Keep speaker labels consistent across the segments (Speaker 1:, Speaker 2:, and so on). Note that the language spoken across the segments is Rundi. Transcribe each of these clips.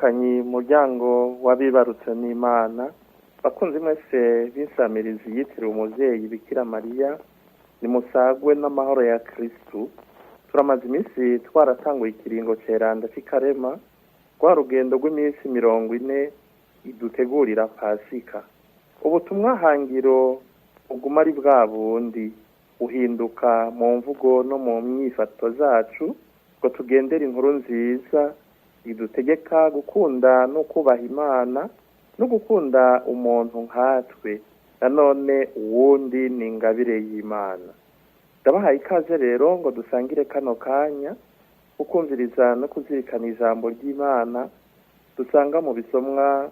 Speaker 1: Bavukanyi muryango w'abibarutse n'Imana, bakunzi mwese b'insamirizi yitiriwe umuvyeyi Bikira Mariya, nimusagwe n'amahoro ya Kristu. Turamaze iminsi twaratanguye ikiringo ceranda c'ikarema, rwa rugendo rw'iminsi 40 idutegurira Pasika. Ubutumwa hangiro buguma ari bwa bundi, buhinduka mu mvugo no mu myifato zacu, ngo tugendere inkuru nziza idutegeka gukunda no kubaha Imana no gukunda umuntu nkatwe. Nanone uwundi ni ingabire y'Imana. Ndabahaye ikaze rero ngo dusangire kano kanya ukumviriza no kuzirikana ijambo ry'Imana dusanga mu bisomwa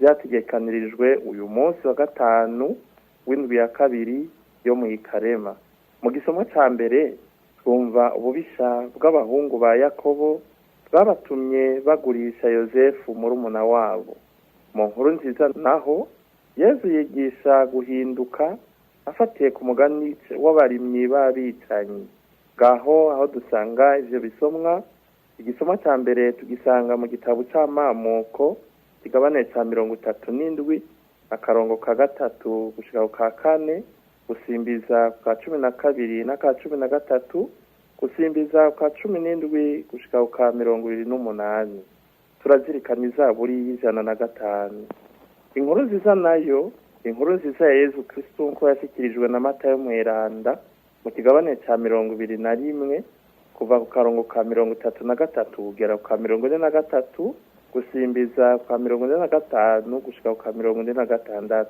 Speaker 1: vyategekanirijwe uyu munsi wa gatanu w'indwi ya kabiri yo mw'ikarema. Mu gisomwa ca mbere twumva ububisha bw'abahungu ba Yakobo bwabatumye bagurisha Yozefu murumuna wabo. Mu nkuru nziza naho Yezu yigisha guhinduka afatiye ku mugani w'abarimyi b'abicanyi. Ngaho aho dusanga ivyo bisomwa, igisomwa ca mbere tugisanga mu gitabo c'amamuko, kigabane ca 37, akarongo ka 3 gushika ku ka 4, gusimbiza ku ka 12 n'aka 13, gusimbiza ku ka 17 gushika ku ka 28. Turazirikana izaburi y'105. Inkuru nziza nayo, inkuru nziza ya Yezu Kristu nkuko yashyikirijwe na Matayo Mweranda mu kigabane ca 21, kuva ku karongo ka 33 kugera ku ka 43, gusimbiza ku ka 45 gushika ku ka 46.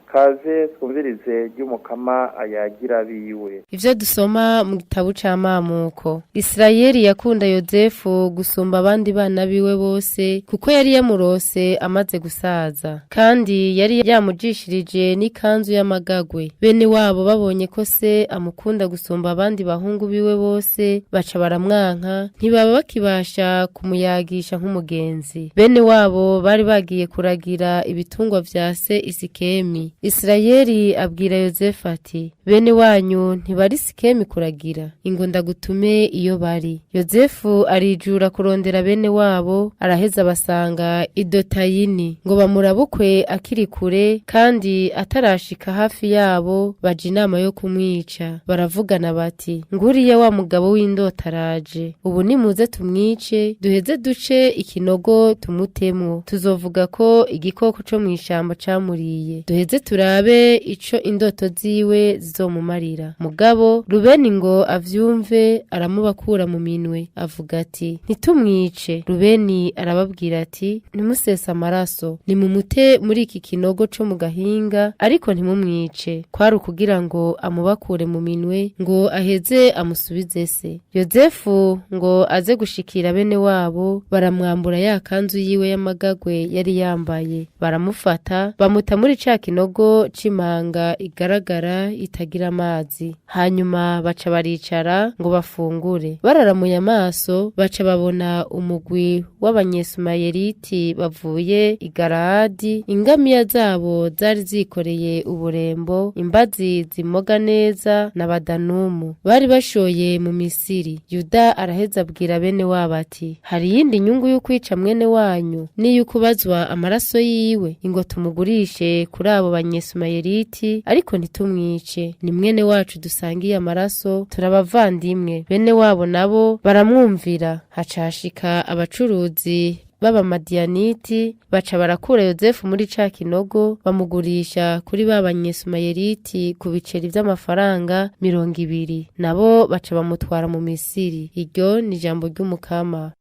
Speaker 1: Kaze twumvirize ry'umukama ayagira biwe.
Speaker 2: Ivyo dusoma mu gitabo c'amamuko. Isirayeli yakunda Yozefu gusumba abandi bana biwe bose, kuko yari yamurose amaze gusaza, kandi yari yamujishirije n'ikanzu y'amagagwe. Bene wabo babonye ko se amukunda gusumba abandi bahungu biwe bose, baca baramwanka, ntibaba bakibasha kumuyagisha nk'umugenzi. Bene wabo bari bagiye kuragira ibitungwa vya se Isikemi. Isirayeli abwira Yozefu ati: bene wanyu ntibari Sikemi kuragira, ingo ndagutume iyo bari. Yozefu arijura kurondera bene wabo, araheza basanga Idotayini, ngo bamurabukwe akiri kure kandi atarashika hafi yabo, baja inama yo kumwica. Baravugana bati: nguriya wa mugabo w'indota araje, ubu nimuze tumwice, duheze duce ikinogo tumutemwo, tuzovuga ko igikoko co mw'ishamba camuriye, duheze turabe ico indoto ziwe zizomumarira. Mugabo Rubeni ngo avyumve, aramubakura mu minwe, avuga ati: ntitumwice. Rubeni arababwira ati: ntimusese amaraso, nimumute muri iki kinogo co mu gahinga, ariko ntimumwice. Kwari ukugira ngo amubakure mu minwe, ngo aheze amusubize se. Yozefu ngo aze gushikira bene wabo, baramwambura ya kanzu yiwe y'amagagwe yari yambaye, baramufata bamuta muri ca kinogo c'imanga igaragara itagira amazi. Hanyuma baca baricara ngo bafungure. Bararamuye amaso, baca babona umugwi w'abanyesumayeliti bavuye i Galahadi, ingamiya zabo zari zikoreye uburembo, imbazi zimoga neza na badanumu bari bashoye mu Misiri. Yuda araheza abwira bene wabo ati: hari iyindi nyungu y'ukwica mwene wanyu n'iy'ukubazwa amaraso yiwe, ingo tumugurishe kuri abo banyesumayeliti, ariko ntitumwice, ni mwene wacu dusangiye amaraso, turabavandimwe. Bene wabo nabo baramwumvira. Hacashika abacuruzi b'abamadiyaniti, baca barakura Yozefu muri ca kinogo, bamugurisha kuri ba banyesumayeliti ku biceri vy'amafaranga 20, nabo baca bamutwara mu Misiri. Iryo ni ijambo ry'umukama.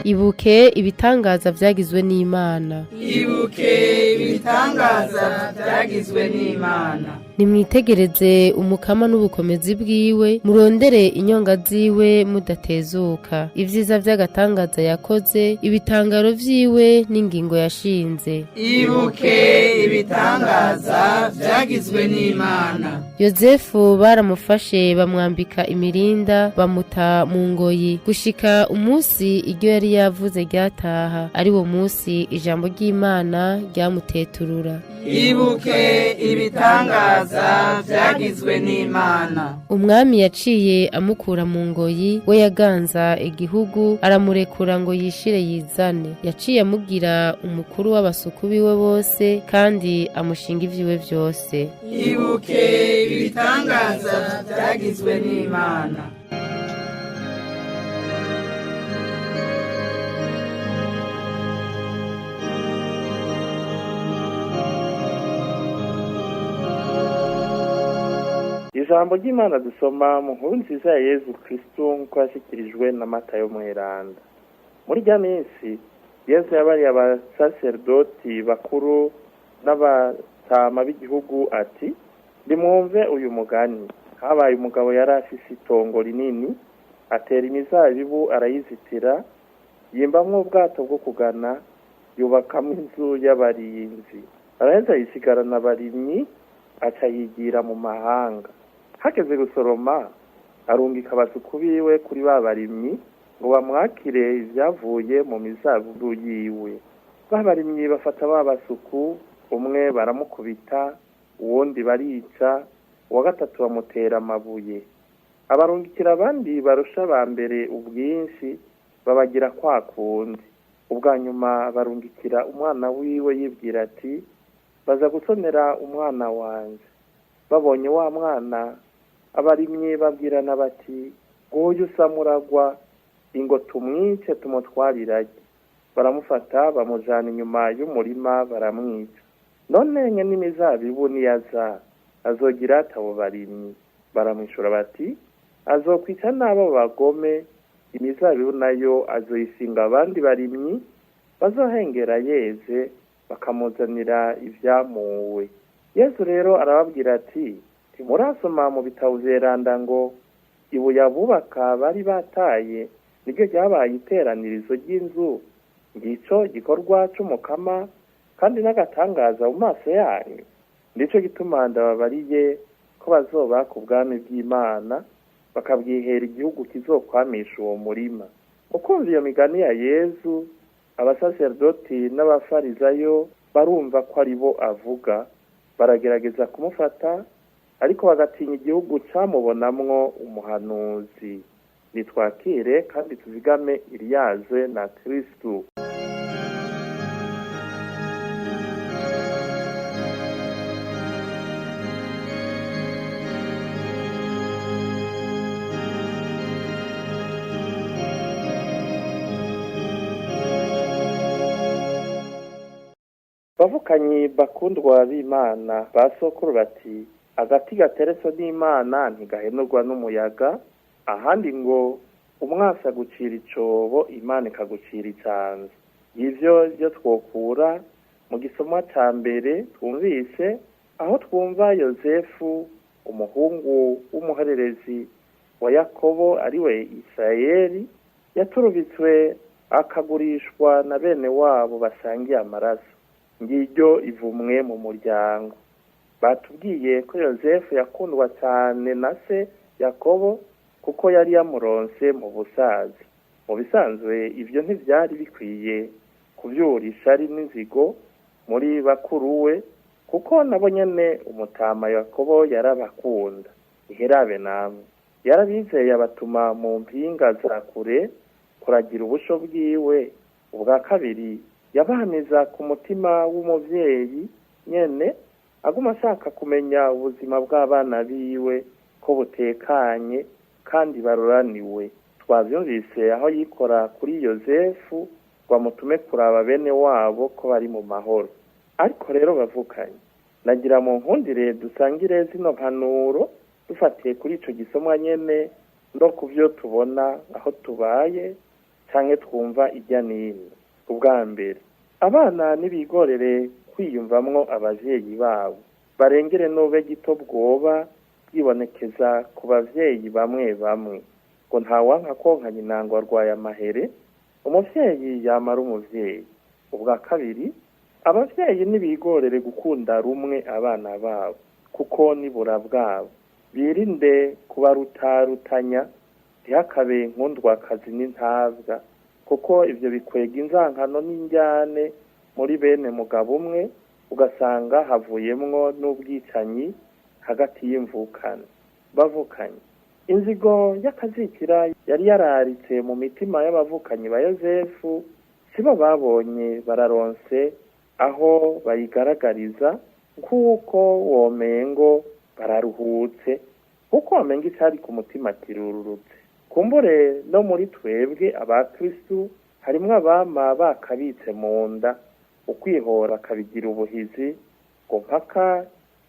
Speaker 2: Ibuke ibitangaza vyagizwe n'Imana.
Speaker 3: Ibuke ibitangaza vyagizwe n'Imana.
Speaker 2: Nimwitegereze umukama n'ubukomezi bwiwe, murondere inyonga ziwe mudatezuka. Ivyiza vy'agatangaza yakoze, ibitangaro vyiwe n'ingingo yashinze.
Speaker 3: Ibuke ibitangaza vyagizwe n'Imana.
Speaker 2: Yozefu baramufashe bamwambika imirinda, bamuta mu ngoyi, gushika umunsi iryo yari yavuze ryataha, ari wo munsi ijambo ry'Imana ryamuteturura.
Speaker 3: Ibuke ibitangaza Ibitangaza vyagizwe n'Imana.
Speaker 2: Umwami yaciye amukura mu ngoyi, we yaganza igihugu, aramurekura ngo yishire yizane. Yaciye amugira umukuru w'abasuku biwe bose, kandi amushinga ivyiwe vyose.
Speaker 3: Ibuke ibitangaza vyagizwe n'Imana.
Speaker 1: Ijambo ry'Imana dusoma mu nkuru nziza ya Yezu Kristu nk'uko yashyikirijwe na Matayo Mweranda. Muri rya minsi Yezu yabariye abasaserdoti bakuru n'abatama b'igihugu ati: nimwumve uyu mugani. Habaye umugabo yari afise itongo rinini, atera imizabibu arayizitira, yimbamwo ubwato bwo kugana, yubakamwo inzu y'abarinzi. Araheza yisigarana abarimyi, aca yigira mu mahanga. Hageze gusoroma, arungika abasuku biwe kuri ba barimyi ngo bamwakire ivyavuye mu mizabibu yiwe. Ba barimyi bafata ba basuku, umwe baramukubita, uwundi barica, uwa gatatu bamutera amabuye. Abarungikira abandi barusha ba mbere ubwinshi, babagira kwa kundi. Ubwa nyuma barungikira umwana wiwe, yibwira ati: baza gusonera umwana wanje. Babonye wa mwana, abarimyi babwirana bati: nguyu usamuragwa, ingo tumwice tumutwarirage. Baramufata bamujana inyuma y'umurima baramwica. None nye n'imizabibu niyaza, azogira ate abo barimyi? Baramwishura bati: azokwica n'abo bagome, imizabibu nayo azoyisinga abandi barimyi bazohengera yeze, bakamuzanira ivyamuwe. Yesu rero arababwira ati: ntimurasoma mu bitabo vyeranda ngo ibuye abubaka bari bataye niryo ryabaye iteranirizo ry'inzu, ngico gikorwa c'umukama kandi n'agatangaza mu maso yanyu. Nico gituma ndababariye ko bazobaka ubwami bw'Imana, bakabwihera igihugu kizokwamisha uwo murima. Ukumva iyo migani ya Yezu, abasaserdoti n'abafarizayo barumva ko ari bo avuga, baragerageza kumufata, ariko bagatinya igihugu camubonamwo umuhanuzi. Nitwakire kandi tuzigame iriyaze na Kristu. Bavukanyi bakundwa b'Imana, ba sokuru bati: agati gateretswe n'Imana ntigahenurwa n'umuyaga. Ahandi ngo umwasi agucira icobo, Imana ikagucira icanzu. Ivyo vyo twokura mu gisomwa ca mbere twumvise, aho twumva Yozefu umuhungu w'umuhererezi wa Yakobo ariwe Isirayeli, yaturubitswe akagurishwa na bene wabo basangiye amaraso. Ngiryo ivumwe mu muryango. Batubwiye ko Yozefu yakundwa cyane na se Yakobo, kuko yari yamuronse mu busaza. Mu bisanzwe ivyo ntivyari bikwiye kuvyura ishari n'inzigo muri bakuru we, kuko nabo nyene umutama Yakobo yarabakunda. Iherabe namwe, yarabizeye abatuma mu mpinga za kure kuragira ubusho bwiwe. Ubwa kabiri yabahamiza ku mutima w'umuvyeyi nyene, aguma ashaka kumenya ubuzima bw'abana biwe ko butekanye kandi baroraniwe. Twavyumvise aho yikora kuri Yozefu ngo amutume kuraba bene wabo ko bari mu mahoro. Ariko rero bavukanye, nagira mu nkundire dusangire zino mpanuro dufatiye kuri ico gisomwa nyene no kuvyo tubona aho tubaye canke twumva irya n'ino. Ubwa mbere, abana nibigorere kwiyumvamwo abavyeyi babo, barengere n'ube gito bwoba bwibonekeza ku bavyeyi bamwe bamwe, ngo ntawanka konka nyina ngo arwaye amahere. Umuvyeyi yamara umuvyeyi. Ubwa kabiri, abavyeyi nibigorere gukunda rumwe abana babo, kuko nibura bwabo. Birinde kubarutarutanya, ntihakabe inkundwakazi n'intabwa, kuko ivyo bikwega inzankano n'indyane muri bene mugabo umwe, ugasanga havuyemwo n'ubwicanyi hagati y'imvukano bavukanye. Inzigo y'akazikira yari yararitse mu mitima y'abavukanyi ba Yozefu, sibo babonye bararonse aho bayigaragariza, nk'uko womengo bararuhutse, kuko womenga icari ku mutima kirururutse. Kumbure no muri twebwe abakristu harimwo abama bakabitse mu nda, ukwihora akabigira ubuhizi, ngo mpaka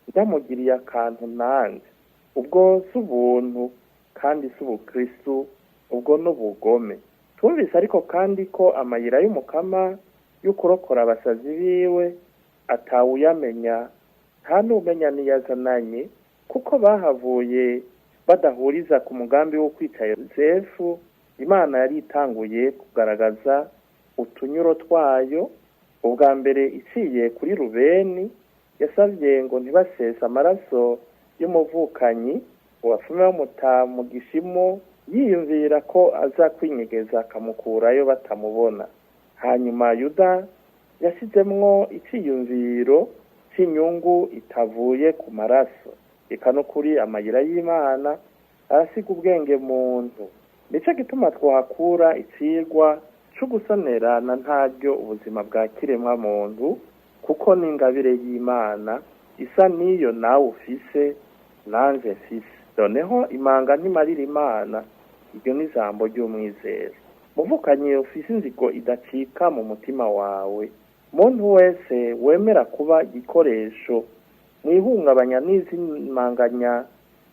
Speaker 1: ndamugiriye akantu nanjye. Ubwo si ubuntu kandi si ubukristu, ubwo n'ubugome. Twumvise ariko kandi ko amayira y'umukama yo kurokora abasazi biwe atawuyamenya, nta n'umenya niyazananye, kuko bahavuye badahuriza ku mugambi wo kwica Yozefu. Imana yari itanguye kugaragaza utunyuro twayo, ubwa mbere iciye kuri Rubeni, yasabye ngo ntibasese amaraso y'umuvukanyi, ngo bapfume bamuta mu gishimo, yiyumvira ko aza kwinyegeza akamukurayo batamubona. Hanyuma Yuda yasizemwo iciyumviro cy'inyungu itavuye ku maraso. Eka no kuri amayira y'Imana arasiga ubwenge muntu. Nico gituma twahakura icigwa co gusonera na ntaryo ubuzima bwa kiremwa muntu, kuko n'ingabire y'Imana isa n'iyo nawe ufise nanje mfise. Noneho imanga ntimarira Imana, iryo ni ijambo ry'umwizero. Muvukanyi ufise inzigo idacika mu mutima wawe, muntu wese wemera kuba igikoresho mwihungabanya n'izimanganya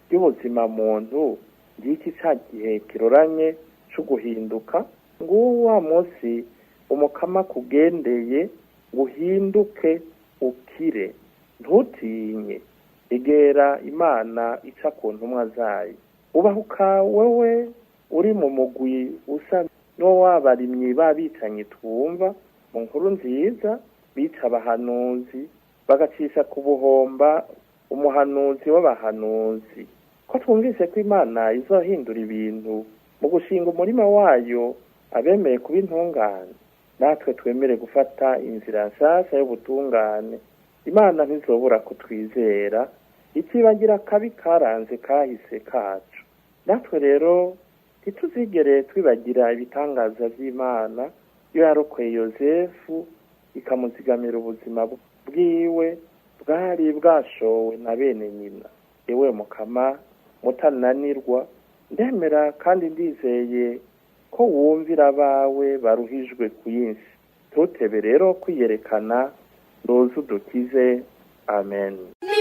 Speaker 1: ry'ubuzima muntu, ngiki ca gihe kiroranye co guhinduka. Nguwo wa munsi umukama kugendeye, uhinduke ukire, ntutinye, egera Imana ica ku ntumwa zayo. Ubahuka wewe uri mu mugwi usa n'uwo w'abarimyi b'abicanyi twumva mu nkuru nziza, bica abahanuzi bagacisha ku buhomba umuhanuzi w'abahanuzi. Ko twumvise ko Imana izohindura ibintu mu gushinga umurima wayo abemeye kuba intungane, natwe twemere gufata inzira nshasha y'ubutungane. Imana ntizobura kutwizera, itibagira akabi karanze kahise kacu. Natwe rero ntituzigere twibagira ibitangaza vy'Imana iyo yarokoye Yozefu ikamuzigamira ubuzima bwiwe bwari bwashowe na bene nyina. Ewe Mukama mutananirwa, ndemera kandi ndizeye ko wumvira abawe baruhijwe kwinshi. Ntutebe rero kwiyerekana, ntuze udukize. Amen.
Speaker 4: Ni